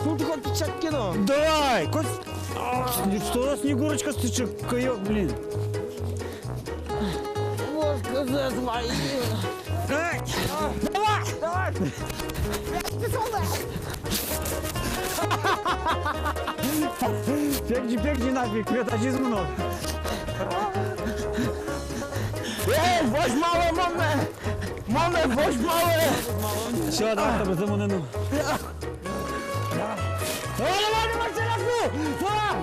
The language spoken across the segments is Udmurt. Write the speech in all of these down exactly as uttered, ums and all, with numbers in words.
Ну ты хоть печатки, ну. Давай, хоть. А, что за Снегурочка стучит? Каёк, блин. Вот коза твою. Эй! Давай! Давай! Пегӟи, пегӟи нафиг, мед азиз мыно. Эй, возьмалэ монэ! Монэ возьмалэ! Всё, давай, чтобы за мной, ну. Давай, давай, давай, давай, давай!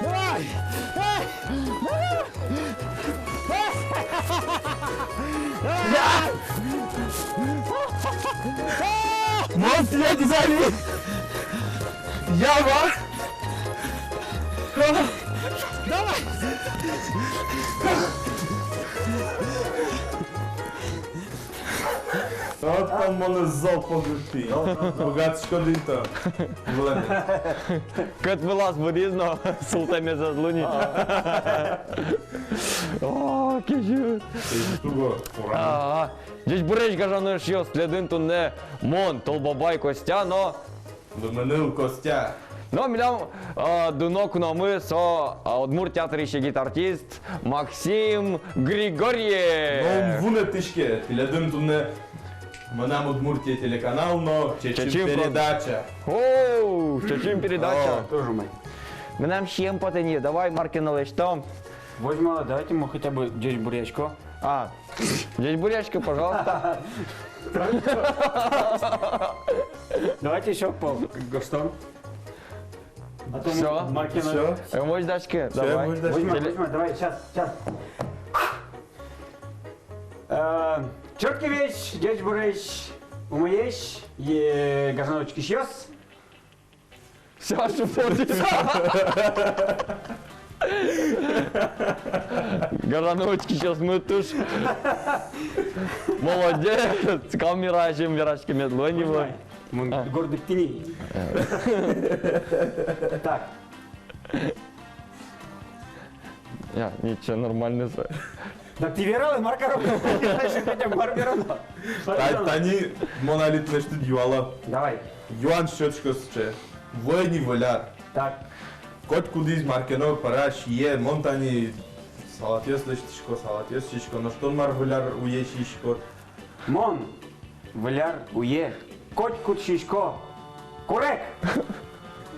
Давай! Эй! Мон тӥледыз али! Ява! Давай! Вот там мон зол погруппи. Богаточка дым-то. Владимир. Кӧт вылаз будӥз но, султэмез ӧз луы ни. О, кезьыт. Кезьыт уго, урам. А, ӟечбуресь, гажано эшъёс, тӥледын туннэ мон, Толбабай Костя, но Лымыныл Костя. Но милям, а, дуно куномы со, а, Удмурт театрысь егит артист Максим Григорьев. Но ум вунэтӥське, тӥледын туннэ «Мынам Удмуртие» телеканал но «Чечым» передача. О, «Чечым» передача. О, тоже мой. Мынам сием потэ ни, давай мар ке но лэсьтом. Возьмалэ, давайте мон хотя бы ӟечбуръясько. А, ӟечбуръяськы, пожалуйста. Давайте ещё по гостям. А то всё. Маркина. Всё. Эмоч дашки, всё, давай. Эмоч дашки. Возьма, теле- возьма, давай, щас, щас. Э, чёткивесь, ӟечбуресь, умоесь, э, гажано учкисьёс. Всё, шумпотӥз. Гажано учкисьёсмы туж молодец. Камера азьын вераськемед луэ ни вал. Можно? Мон гордык тӥни. Так. Я, ничего, нормально. Так, тӥ вералэ, мар каром? Мар вералэ? Та-, тани мон али тынэсьтыд юало. Давай. Юан сётӥсько сыӵе. Вуэ ни Выль ар. Так. Котькудӥз мар ке но пӧра, сие, мон тани салатъёс лэсьтӥсько, салатъёс сисько. Нош тон мар Выль ар уе сиськод? Мон Выль ар уе котькуд сисько курег.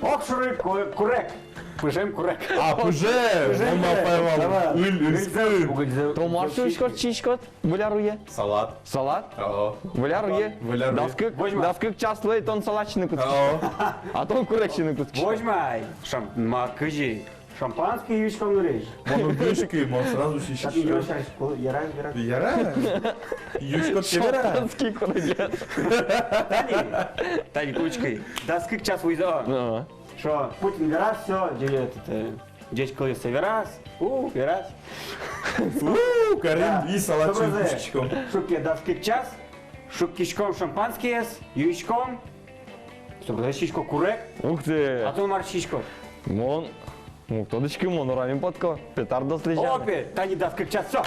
Огшоры ку-, курег. Пыжем курег. А, пыжем. Пыжем. Мон малпай вал. Давай. Ыль, ыльзэ, ыльзэ. Угыльзэ. Тон мар сиськод, сиськод Выль ар уе? Салат. Салат? О. Выль ар уе? Выль ар уе. Дас кык, возьма. Дас кык час луэ, тон салат сиыны кутскиськод. О. А тон курег сиыны кутскиськод. Возьма ай. Шам-, ма, кызьы. Шампанский юиськом нырысь. Мон уг юиськы, мон сразу сиськисько. Яра, яра. Яра? Юиськод ке, вера. Шампанский курегес. Тани, тани, кутскы. Дас кык час вуиз, о. Ага. Шо, Путин вераз, всё, ӟе-, этот, э, ӟеч кылъёссэ вераз, у, вераз. У, карем, да. И салат сиыны кутскиськом. Шукке, дас кык час, шуккиськом шампанскиез, юиськом. Собере сисько курег. Ух ты! А тон мар сиськод? Мон, ну, тодӥськод, мон урамын потӥсько, петардаос лэзьяны. О, пе, тани дас кык час, всё.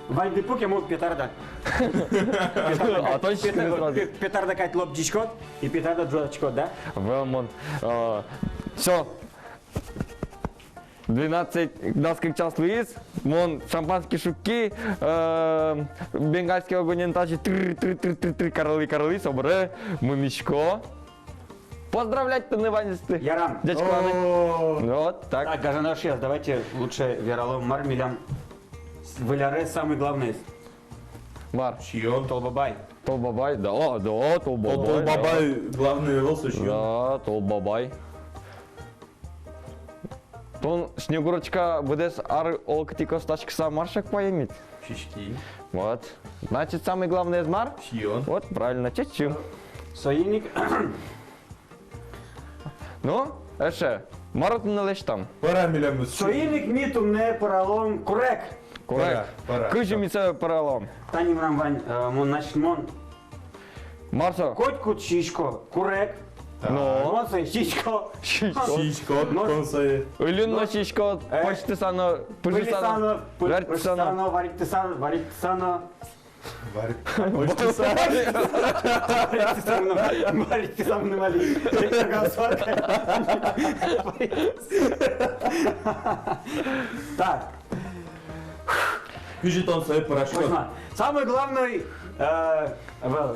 Ваньды пуке, мон петарда. А то петарда, пе-, петарда кадь лобӟиськод, и петарда ӝуатӥськод, да? Вал мон, э, всё. Двенадцать, дас кык час луиз, мон шампанский шукки, э, бенгальский огонен тазьы тыр-тыр-тыр-тыр-тыр карылӥ-карылӥ, собере мынӥсько. Поздравлять тыныд ваньзэсты. Ярам. Ӟечкыланы. О. Вот так. Так, гажано эшъёс, давайте лучше вералом, мар милям Выль аре самый главный. Мар? Сиён. Толбабай. Толбабай, да, о, да, о, Толбабай. Тол-, Толбабай, да. Главный роль со сиён. Да, Толбабай. Тон, Снегурочка, быдэс ар олокытӥ костаськыса мар шок паймид? Сиськи. Вот. Значит, самый главный эз мар? Сиён. Вот, правильно, чечым. Соин ик. Ну, эше, мар отын лэсьтом? Пӧра милемыз. Соин ик ми туннэ пӧралом курег. Курег. Пӧра, пӧра. Кызьы ми сое пӧралом? Тани мынам вань, э, мон, значит, мон. Мар со? Котькуд сисько курег. Так. Но. Мон сое сисько. Сисько. Сисько, но тон сое. Ыльын но сисько, э, пӧзьтыса но, пыжыса но, пы-, варьтыса но. Пыжыса но, варьтыса, варьтыса но. Варить. Варить ты сам мыным, варить ты сам мыным али. Так. Кызьы тон сое пӧраськод? Самый главный, э, ӧвӧл.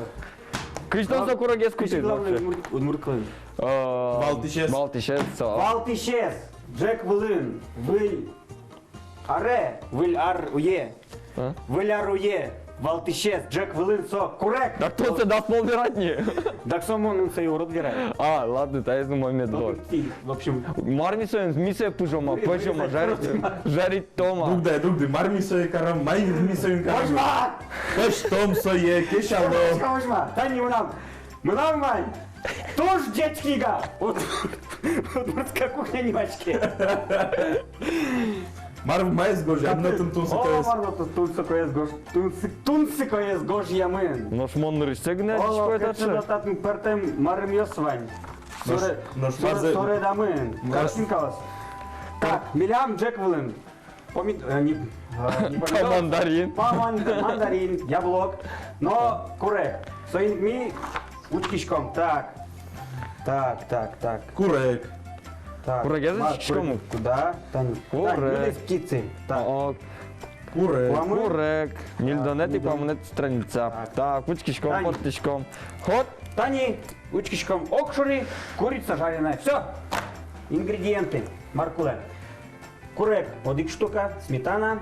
Кызьы тон со курегез кутӥд? Самый главный удмурт, удмурт кылын. Э, валтӥсез. Валтӥсез со. Валтӥсез. Ӝӧк вылын выль аре, выль ар уе. А? Выль ар уе валтӥсез ӝӧк вылын со курег. Так тон сое дас пол верад ни. Так со мон сое урод верай. А, ладно, таиз но мед луоз. В общем, мар ми соин, ми сое пыжом-а, пӧзьом-а, жарить, жарить-том-а? Дугды, дугды, мар ми сое каром, мар ми соин каром. Пӧзьма! Пӧзьтом сое, кесялом. Пӧзьма, пӧзьма. Тани мынам. Мынам вань туж ӟеч книга. Вот, вот «Удмуртская кухня» нимаське. Мар, маиз гожъямын тунсыкоез? О, мар, вот тунсыкоез гож-, тунсы-, тунсыкоез гожъямын. Нош мон нырысьсэ гинэ адӟисько таӵе. О, кыӵе татын пӧртэм марымъёс вань. Нош, суре-, нош суре-, мар-, суредамын. Мар-, картинкаос. Так, милям ӝӧк вылын. Помид-, э, не, э, не помидор. Мандарин. По ман-, мандарин, яблок. Но курег. Соин ми учкиськом. Так. Так, так, так. Курег. Так. Курегез учкиськом. Курег. Куда? Тань. Курег. Тань, птицы. Так. О, о. Курег. Куамын. Курег. Ньыльдонэтӥ, ньыльдонэтӥ, куамынэтӥ страница. Так. Так, учкиськом, поттӥськом. Ход. Тани учкиськом. Огшоры, курица жареная. Всё. Ингредиенты. Мар кулэ. Курег одӥг штука, сметана,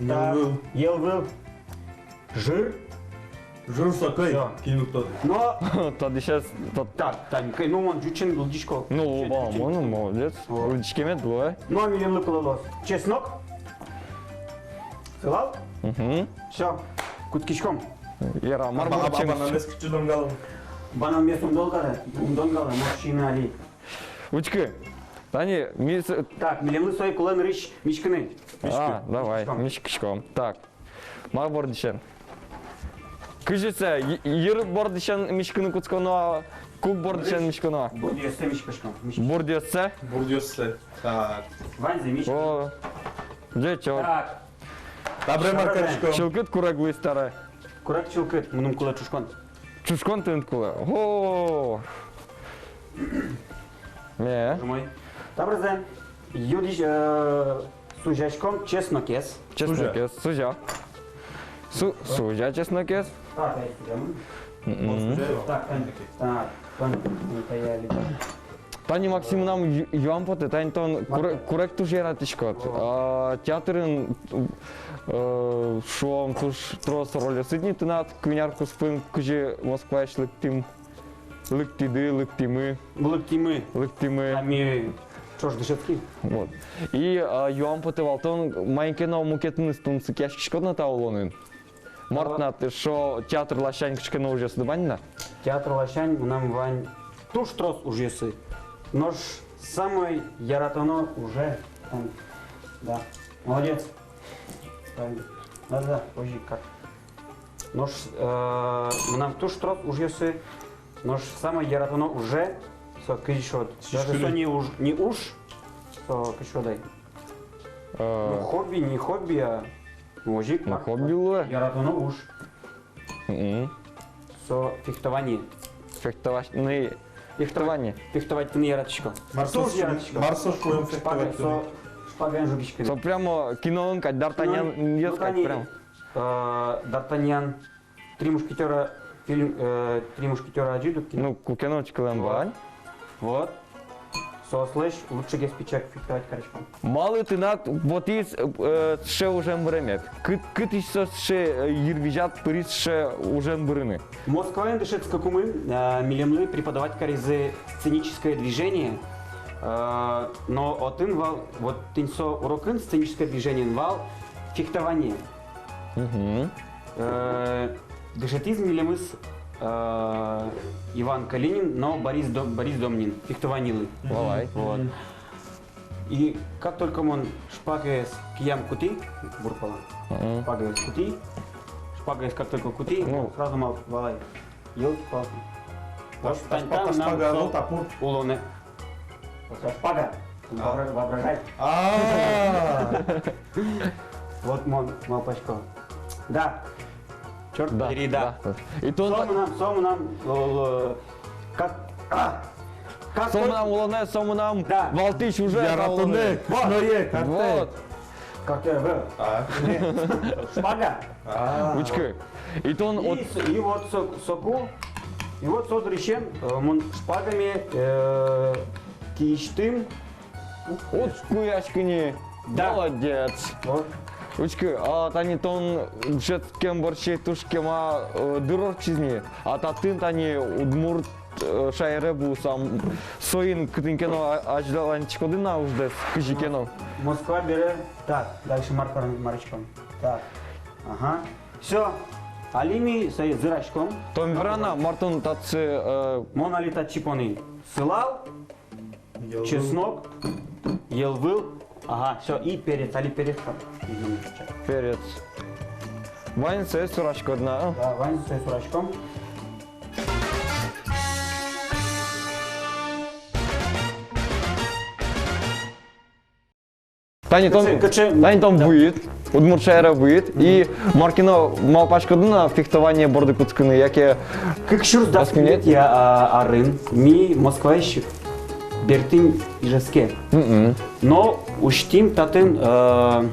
йӧлвыл. Та, йӧлвыл. Жыр. Жыр со кӧй, всё. Кин уг тоды. Но тодӥсез тод. Так, Тань, кӧй, ну, мон ӟучен лыдӟисько. Ну, ба, ну, молодец. Вот. Лыдӟиськемед луэ. Но милемлы кулэ луоз чеснок. Сылал? Мгм. Всё. Кутскиськом. Яра, мар. Ба-, ба-, бананмес кытчы донгалом? Бананмес ум донгалэ, ум донгалэ, мон сиыны али. Учкы. Тани ми с-, так, милемлы сое кулэ нырысь миськыны. А, миськы. Давай, миськиськом. Так. Мар бордысен? Кызьы сое, йы-, йыр бордысен миськыны кутсконо-а, кук бордысен миськоно-а? Бурдъёссэ миськиськом. Бурдъёссэ? Бурдъёссэ. Так. Ваньзэ миськы. О, ӟеч. Так. Табере мар кариськом? Чылкыт курег луиз табере. Курег чылкыт, мыным кулэ ӵушкон. Ӵушкон тыныд кулэ. О. Ме. Жумой. Табере зэн. Юдӥсь, э, сузяськом чеснокез. Чеснокез. Сузя. Сузя. Су-, сузя чеснокез. Так, ай, сузя. Мгм. Вот сузя его. Так, Тань. Так, Тань, ну, это я люблю. Тани, Максим, мынам ю-, юан потэ, тани тон куре-, курег туж яратӥськод. О. А, театрын, э, шуом, туж трос рольёсыд ни тынад, куинь ар куспын, кызьы Москваысь лыктӥм, лыктӥды, лыктӥмы. Лыктӥмы. Лыктӥмы. А ми ӵош дышетским. Вот. И, а, юан потэ вал, тон маин ке но мукетыныз тунсыкъяськиськод на та улонын. Мар тынад, шуо, театр ласянь кыӵе ке но ужъёсыд вань на? Театр ласянь мынам вань туж трос ужъёсы. Нош самой яратоно уже, там, да. Молодец. Правильно. Да-да, озьы ик. Нош, э, мынам туж трос ужъёсы. Нош самой яратоно уже, со кызьы шуод. Даже со не уж, не уж, со кызьы шуод ай. Э. Ну, хобби, не хобби, а Ну, озьы ик, ну, мар-, хобби луэ. Яратоно уж. Мгм. Со фехтование. Фехтовать-, ну, и фехтование. Фехтовать-, фехтовать-тыны яратӥсько. Мар со, туж яратӥсько. Мар со шуэм фехтовать-тыны? Шпага, со шпагаен жугиськыны. Со прямо киноын кадь, Д'Артаньян, ну, ес кадь, тани, прям. Э, Д'Артаньян. «Три мушкетёра» фильм, э, «Три мушкетёра» адӟид ук кино? Ну, куке но учкылэм вань. Вот. Соослэсь лучшегес пичак фехтовать кариськом. Малы тынад потӥз, э, сыӵе ужен быремед? Кыт-, кытысь со сыӵе, э, йырвизяд пыриз сыӵе ужен бырыны? Москваын дышетскыкумы, э, милемлы преподавать каризы сценическое движение, э, но отын вал, вот тӥни со урокын сценическое движениен вал фехтование. Мгм. Э, дышетӥз милемыз, э, Иван Калинин но Борис Дом-, Борис Домнин фехтованилы. Валай. Вот. И как только мон шпагаез киям кутӥ, бур пала. Мгм. Шпагаез кутӥ, шпагаез как только кутӥ, ну, сразу мал-, валай. Ёлки-палки. Таш-, тань, таш-, тань, таш-, шпага, ну, тапур. Улонэ. Шпага. А. Вообра-, воображай. А. Вот мон малпасько. Да. Кӧрт пери, да. И тон... Со мынам, со мынам, э, как, а, как... Со мынам улонэ, со мынам... Да. Валтӥсь ужъя, яратыны, улонэ. Вот. Кышное, вот. Картэ, в. А. Шпага. А. Учкы. И тон... И вот с-, и вот со-, соку, и вот со дырысен, э, мон шпагаме, э, киысьтым. Уд куяськы ни. Да. Молодец. Вот. Учкы, а тани тон дышетскем бӧрсьы туж кема, э, дыр ортчиз ни. А татын тани удмурт, э, шаере вуысал, соин кытын ке но а-, азьланьтӥськоды на уждэс, кызьы ке но. Москва бере. Так, дальше мар каром, мар кариськом. Так. Ага. Всё. Али ми сое зыраськом. Тон вера на, мар тон татчы, э... Мон али татчы пони сылал. Йӧлвыл. Чеснок, йӧлвыл. Ага, всё, и перец, али перец там. Перец. Ваньзэ сураськод на, а? Да, ваньзэ сураськом. Тани тон, кыӵе, кыӵе, тани тон, да, вуид, Удмурт шаере вуид, и мар ке но малпаськоды на фехтование борды кутскыны, яке... Кык сюрс дас куинетӥ, а, арын ми Москваысь бертӥм Ижевске. Мгм. Но усьтӥм татын, э,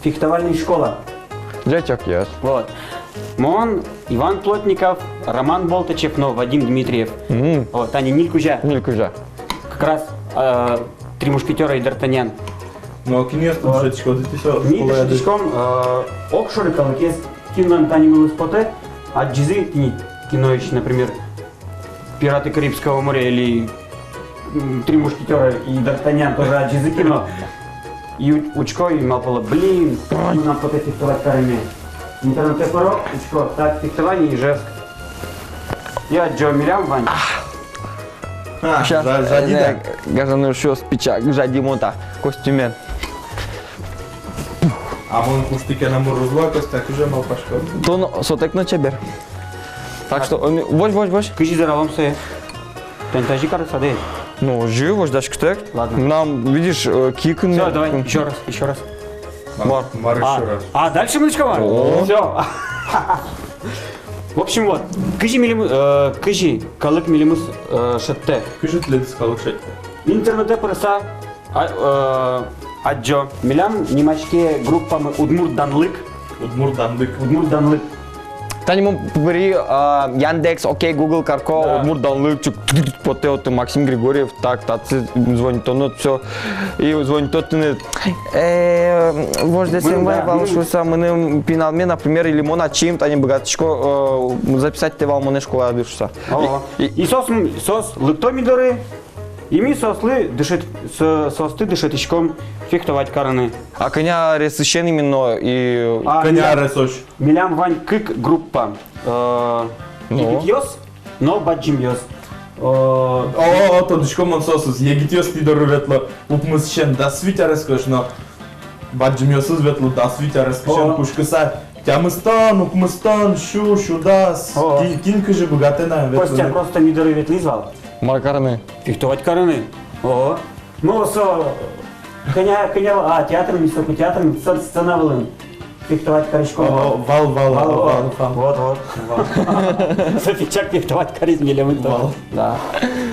фехтовальный школа. Ӟечок, ясно. Вот. Мон, Иван Плотников, Роман Болтачев но Вадим Дмитриев. Мгм. Вот, тани ньыль кузя. Ньыль кузя. Как раз, э, «Три мушкетёра» и «Д'Артаньян». Но кинъёс тон дышетӥськод, тӥ со... Ми школаын дышетӥськом, э, огшоры калыкез, кинлэн тани мылыз потэ, адӟизы тӥни киноысь, например, «Пираты Карибского моря» или, м, «Три мушкетёра» и «Д'Артаньян» тоже адӟизы кино. И у-, учко, и малпало: блин, мынам потэ фехтовать кареме. Интернетэ пыро, учко, так, фехтование Ижевск. И адӟо, милям вань. А, щас, жа-, жади, э, да? Гажано эшъёс, пичак жадим мон та костюмен. А мон куштӥ ке но, мур уз луы, Костя, кызьы малпаськод? Тон сотэк но чебер. Так что, ой, возь, возь, возь. Кызьы зыралом сое? Тон тазьы карыса, да? Ну, озьы, возьдаськытэк. Ладно. Мынам, видишь, э, киын. Всё, давай, ещё раз, ещё раз. Мар? Мар ещё раз? А, дальше мынӥськом-а? О. Всё. В общем, вот, кызьы милем, э, кызьы калык милемыз, э, шедьтэ. Кызьы тӥледыз калык шедьтэ? Интернетэ пырыса, а, э, адӟо. Милям нимаське группамы «Удмурт данлык». «Удмурт данлык». «Удмурт данлык». Тани мон пыри, а, Яндекс, окей, Гугл карко, да, «Удмурт данлык», чик, потэ отын Максим Григорьев, так, татчы звонитоно, всё. И звонито тыныд. Э, вождэс эн вай вал шуыса, мыным пиналме, например, или мон ачим тани быгатӥсько, э, записать тӥ вал монэ школады шуыса. О. И, и, и соос, м, соос лыкто ми доры, и ми соослы дышет-, со-, соосты дышетӥськом фехтовать карыны. А кӧня аресысен именно и... А, кӧня аресозь? Милям вань кык группа. Э, ну, егитъёс но бадӟымъёс. Э, о, о, тодӥсько мон соосыз. Егитъёс тӥ доры ветло укмысысен дас вить арескозь но, бадӟымъёсыз ветло дас вить арескысен. О. Кутскыса тямыстон, укмыстон, сю, сю дас. О. Ки-, кин кызьы быгатэ на ветлыны. Костя просто ми доры ветлӥз вал. Мар карыны? Фехтовать карыны. О. Ну, со кӧня, кӧня, а, театрын, ми соку театрын, сц-, сцена вылын фехтовать кариськом. О, вал, вал, вал, вал, вал, вал. Вот, вот, вал. Со пичак фехтовать кариз милемын тоже. Вал. Да.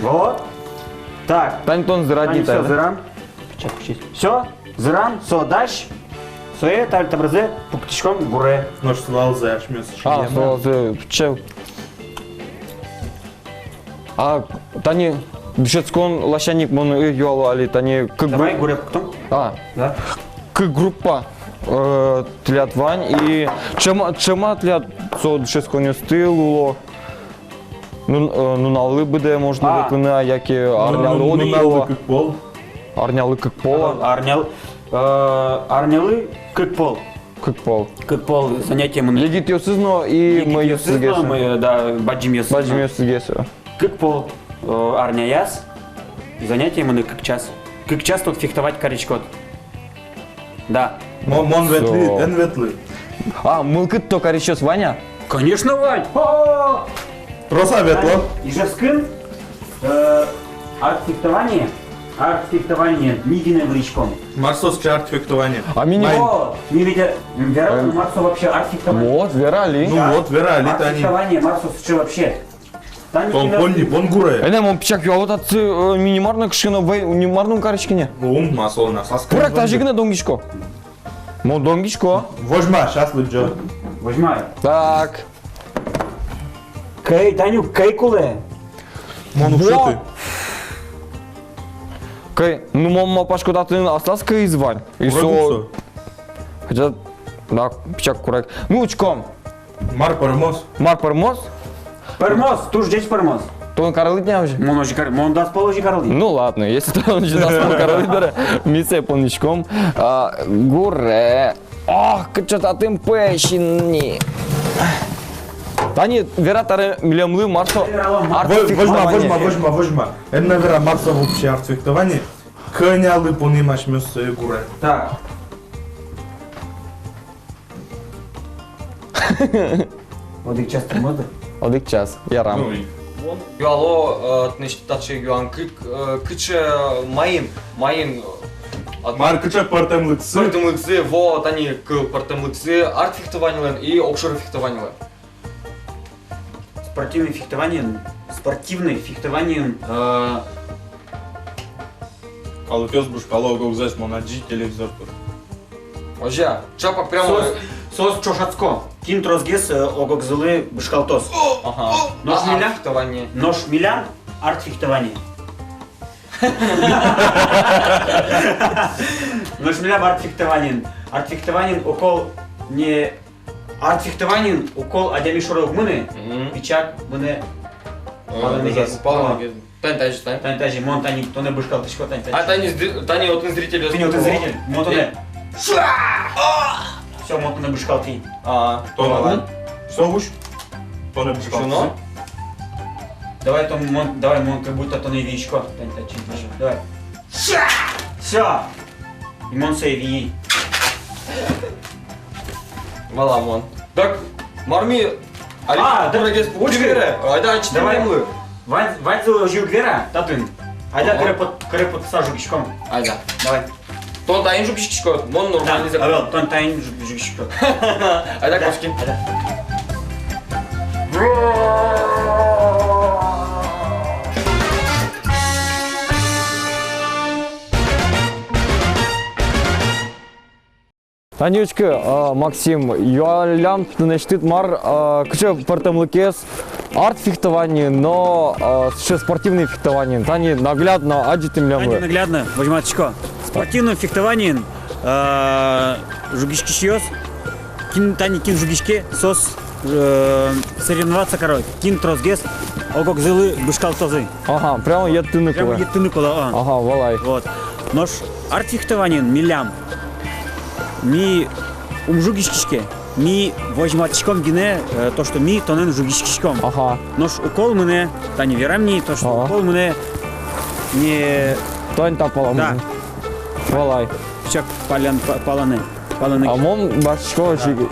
Вот. Так. Тани тон зырад ни. Тани всё, да? Зырам. Пичак пичак. Всё, зырам, со дась. Сое та-, табере пуктӥськом гуре. Нош сылалзэ асьмеос... А, сылалзэ, чё? А тани дышетскон ласянь ик мон, э, юало али, тани кык... Давай груп-, гуре пуктом. А. Да. Кык группа, э, тӥляд вань, и ӵем-, ӵем-а тӥляд со дышетсконъёсты луыло? Нун-, э, нуналлы быдэ можно, а, ветлыны-а, яке арнялы? Ну, ну, одӥг нуналлы пол-а? Кык пол. Арнялы кык пол-а? Арнял-, э, арнялы кык пол. Кык пол. Кык пол занятие мынэ. Егитъёсыз но и мӧйыосыз но, мӧйы, да, бадӟымъёсыз но. Бадӟымъёсыз но. Кык пол, э, арняяз занятие мынэ кык час. Кык час тон фехтовать кариськод. Да. Мо-, мон ветлӥ, эн ветлы. А мылкыд-то карисьёс вань-а? Конечно, вань. О! Трос-а ветло? Ижевскын, э, арт-фехтование. Арт-фехтование, ми гинэ выриськом. Мар со сыӵе арт-фехтование? А ми не... Мар? О, ми ведь, э, вера, э, мар со вообще арт-фехтование. Вот, вералэ. Ну вот, вералэ, тани. Арт-фехтование, мар со сыӵе вообще. Тани тон кино пон ни, пон гурэ. Эне, мон пичак юало, татчы, э, ми ни мар но кышкано, вай, ни мар но ум кариське ни. Ум, мар со на саскы. Пурак тазьы гинэ донгисько. Мон донгисько. Возьма, щас лыдӟо. Возьма. Так. Кӧй, Танюк, кӧй кулэ. Мон уг шедьты. Кӧй, ну, мон малпасько, татын аслаз кӧйыз вань. И со... Хотя, да, пичак курак. Ну, учком. Мар пӧрмоз? Мар пӧрмоз? Пӧрмоз, туж ӟеч пӧрмоз. Тон карылӥд ни озьы? Мон озьы кар-, мон дас пол озьы карылӥ. Ну ладно, если тон озьы дас пол карылӥд бере, ми сое понӥськом. А, гурэ. Ох, кыӵе татын пӧсь ини. Тани вера табере милемлы, мар со арт-фехтование. Возьма, возьма, возьма, возьма. Эм на вера, мар со вообще арт-фехтование. Кӧнялы понӥм асьмеос сое, гурэ. Так. Одӥг час тырмоз-а? Одӥг час, ярам. Ну и мон юало, э, тынэсьтыд таӵе юан, кы-, э, кыӵе, маин, маин, э, ат-, мар, кыӵе пӧртэмлыксы? Пӧртэмлыксы, во, тани кыл пӧртэмлыксы арт-фехтованилэн и огшоры фехтованилэн. Спортивный фехтованиын, спортивный фехтованиын, э, калыкъёс бышкало ог-огзэс, мон адӟи телевизор пыр. Озьы-а? Чапак прямо. Соос, соос ӵошатско. Кин тросгес, э, ог-огзылы бышкалтоз. Ага. Нош милям, арт-фехтование. Нош милям арт-фехтование. Нош милям арт-фехтованиын. Арт-фехтованиын укол не Арт-фехтованиын укол адями шоры уг мыны, мгм, пичак мынэ, э, палэнэгес. Палэнэгес. Тань тазьы, тань. Тань тазьы, мон тани тонэ бышкалтӥсько, тань тазьы. А, тани зри-, тани отын зритель. Тани отын зритель, мон тонэ. Э. Шуа! О! Всё, мон тонэ бышкалтӥ. А, тон, ладно. Со уж. Тонэ бышкалтӥ. Всё, давай тон, мон, давай мон как будто тонэ виисько, тань тазьы. Давай. Шуа! Всё. И мон сое вии. Валамон. Так, мар ми, али... А, да, курегез пуксиське бере. Айда, ачид. Давай. Мемлы. Вань, ваньзы озьы уг вера, татын. Айда, ага, кыре пот-, кыре потыса жугиськом. Айда. Давай. Тон таин жугиськиськод, мон нормальный. Да, зэк. Ӧвӧл, тон таин жуг-, жугиськиськод. Айда, да, кошким. Айда. Тани учкы, а, Максим, юаллям тынэсьтыд, мар, а, кыӵе пӧртэмлыкез арт-фехтованиын но, а, сыӵе спортивный фехтованиын. Тани наглядно адӟиты милемлы. Тани наглядно, возьматӥсько. Спортивный фехтованиын, а, жугиськисьёс, кин, тани кин жугиське, соос, э, соревноваться каро, кин тросгес ог-огзылы бышкалтозы. Ага, прямо йӧттыны кулэ. Прямо йӧттыны кулэ, а. Ага, валай. Вот. Нош арт-фехтованиын милям, ми ум жугиськиське, ми возьматӥськом гинэ, э, то, что ми тонэн жугиськиськом. Ага. Нош укол мынэ, тани верам ни, то, что, ага, укол мынэ не... Тань та пала мынэ. Да. Валай. Пичак палан-, па-, паланы. Паланы. А мон басьтӥсько озьы ик.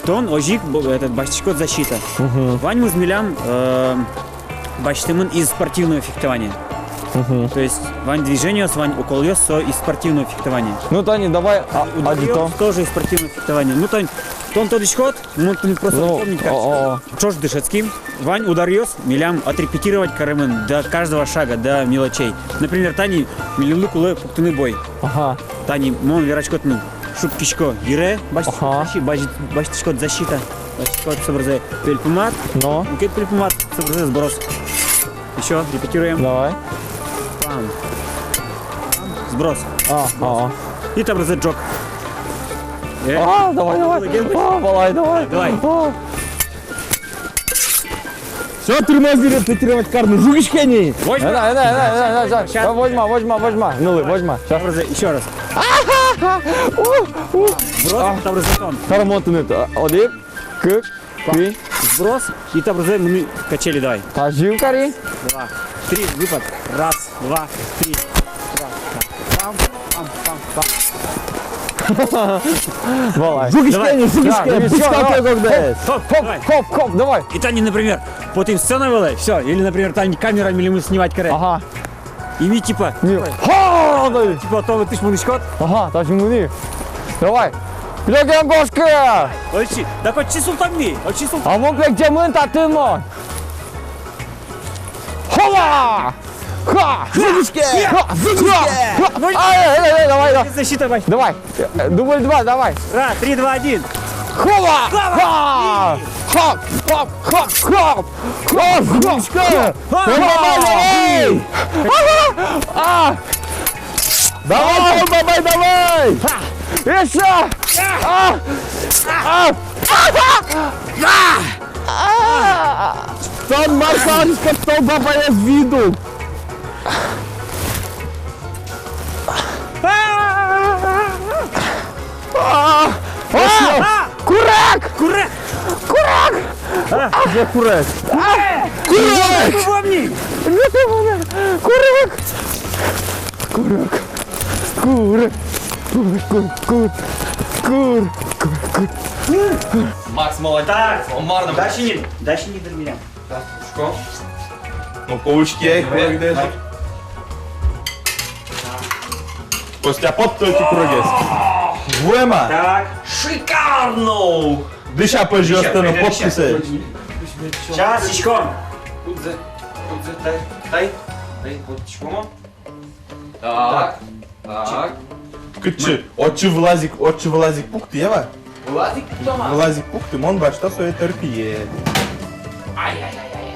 Тон озьы ик, бо-, этот, басьтӥськод защита. Мгм. Ваньмыз милям, э, басьтэмын из спортивного фехтования. Мгм. То есть вань движениос, вань уколъёс, со из спортивного фехтования. Ну, тани, давай, а, ударъёс адӟытом. Тоже из спортивного фехтования. Ну, тань, тон тодӥськод, ну, тань просто, ну, запомнить как. О, о, о. Ӵош дышетским. Вань ударъёс милям отрепетировать каремын до каждого шага, до мелочей. Например, тани милемлы кулэ пуктыны бой. Ага. Тани мон верасько тыныд, шуккисько йыре, басьт-, ага, басьт-, басьтӥськод защита. Басьтӥськод собере пельпумад. Но. Мукет пельпумад, собере сброс. Ещё репетируем. Давай. Пам. Сброс. А, сброс. А, а. И табере джок. Э. А, давай, давай. Молодец. А, давай, давай. Давай. А. Всё, тырмоз репетировать карыны. Жугиське ни. Возьма. Э, да, э, да, э, да, э, да, э, да. Щас. Да, возьма, возьма, возьма. Ну, возьма. Щас. Табере ещё раз. А-ха-ха. У, у. Сброс, а, табере тон. Табере мон тыныд. А, одӥг, кык, куинь. Сброс, и табере мыны качели давай. Тазьы кари. Два, три, выпад. Раз, два, три. Раз, два. Пам, пам, пам, пам. Валай. Жугиське ни, жугиське. Да, жугиське, бычка, да. Хоп, хоп, давай. Хоп, хоп, давай. И тани, например, потӥм сцена вылэ, всё. Или, например, тани камера милемыз снимать каре. Ага. Ими типа. Не. Типа. Ха, да. Типа, то вот ты ж мынӥськод. Ага, та же мыни. Давай. Лёгем кошке. Ой, чи, да хоть чи султан ми, ой, чи султан. А мон кык темын татын мон. Хола! Ха! Зыгышке! Ха! Зыгышке! Ха! Ай, ай, ай, ай, давай, давай. Защита, давай. Давай. Э, дубль два, давай. Раз, три, два, один. Хоба! Хоба! Ха! Хоп, хоп, хоп, хоп! Хоп, хоп, хоп! Хоба, давай! А! Давай, давай, давай! Ещё! А! А! Тон мар кариськод, тон бабаез виду! А! А! Курак! Курак! Курак! А! Где курак? А! Курак! Курак! Курак! Курак! Курак! Курак! Курак! Курак! Курак! Макс, молодец! Так, он марно. Дальше не, дальше не дырмилян. Шко? Ну, паучки, эх, вегдеш. Костя, поттэ ӧти курегез. Вуэма. Так. Шикарно! Дышетӥ пӧзьыостэ но поттэ сое. Сейчас, сиськом. Кудзэ, кудзэ, тай, тай, тай, поттӥськом. Так. Так. Кытчы? Отчы вылаз ик, отчы вылаз ик пукты, Ева. Вылаз ик пукты, мон басьто сое тӧрпие. Ай-яй-яй.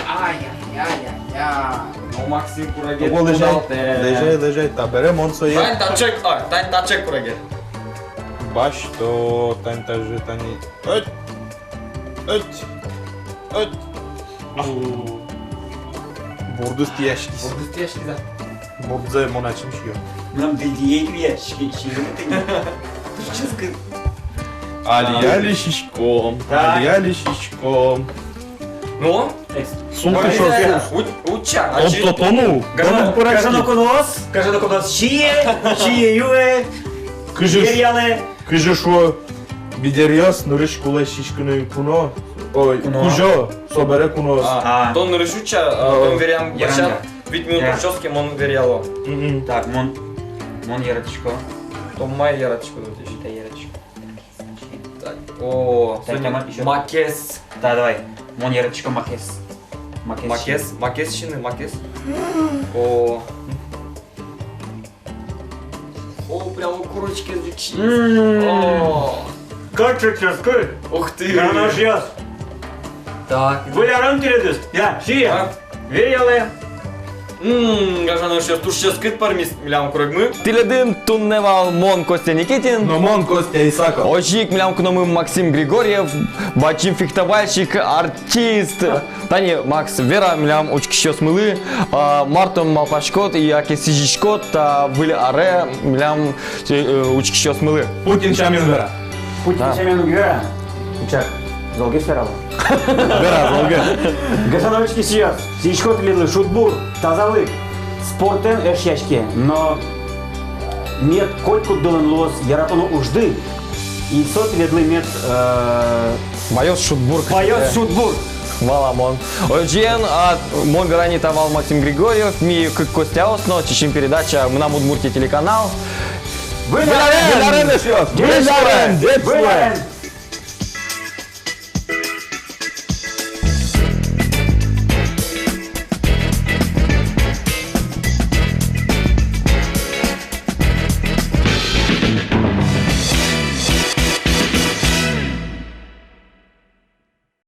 Ай-яй-яй-яй. Ну, Максим, курегед. Ого, лэзяй, кудалтэ. Лэзяй, лэзяй, табере мон сое. Тань таӵе ик, а, тань таӵе ик курегед. Басьто, тань таӵе, тани. Ӧть! Ӧть! Ӧть! Бурдыз тӥяськиз. Бурдыз тӥяськиз, да. Бурдзэ мон ачим сиё. Мынам дыдьые кивъя, сиськи, сиськи. Али, али сиськом, так. Али, али сиськом. Ну? Султӥ шо, султӥ. Уча, уча. Тон, тон, тон, ну. Гажано, гажано куноос, гажано куноос, сие, сие, юэ. Кызьы ш-, веръялэ. Кызьы шуо, бедеръёс нырысь кулэ сиськыны куно, ой, куно. Кузё, собере куноос. А, а. Тон нырысь уча, а, о, тон веръям, веръям. Бача, вить минут ортчоз ке, мон веръяло. Мгм. Так, мон, мон яратӥсько. Тон мае яратӥськод, вот ещё. Та яратӥсько. Так, о, тань, соин тямат ещё. Макес. Да, давай. Мон яратӥсько макес. Макес. Макес, сиыны. Макес, макес сиыны, макес. О. О, прямо курочки звучит. М. О. Кыӵе ческыт. Ух ты. Гажано эшъёс. Так. Выль арен тӥледыз. Я, сие. А? Веръялэ. М, гажано эшъёс, туж ческыт пӧрмиз милям курегмы. Тӥледын туннэ вал мон, Костя Никитин. Но мон, Костя Исаков. Озьы ик милям куномы Максим Григорьев, бадӟым фехтовальщик, артист. Тани, Макс, вера милям учкисьёсмылы, а, мар тон малпаськод, яке сӥзиськод та выль аре милям, э, учкисьёсмылы. Путин сямен вера. Путин сямен уг вера. Учак, золгес верало. Вера, золгес. Гажано учкисьёс, сӥзисько тӥледлы шудбур, тазалык, спортэн эшъяське, но мед котькуддылэн луоз яратоно ужды, и со тӥледлы мед, э, ваёз шудбур. Ваёз шудбур. Валамон. Озьыен, а, мон верай ни, та вал Максим Григорьев, ми кык Костяос но, «Чечым» передача, «Мынам Удмуртие» телеканал. Выль арен! Выль арен, эшъёс! Выль арен! Выль арен!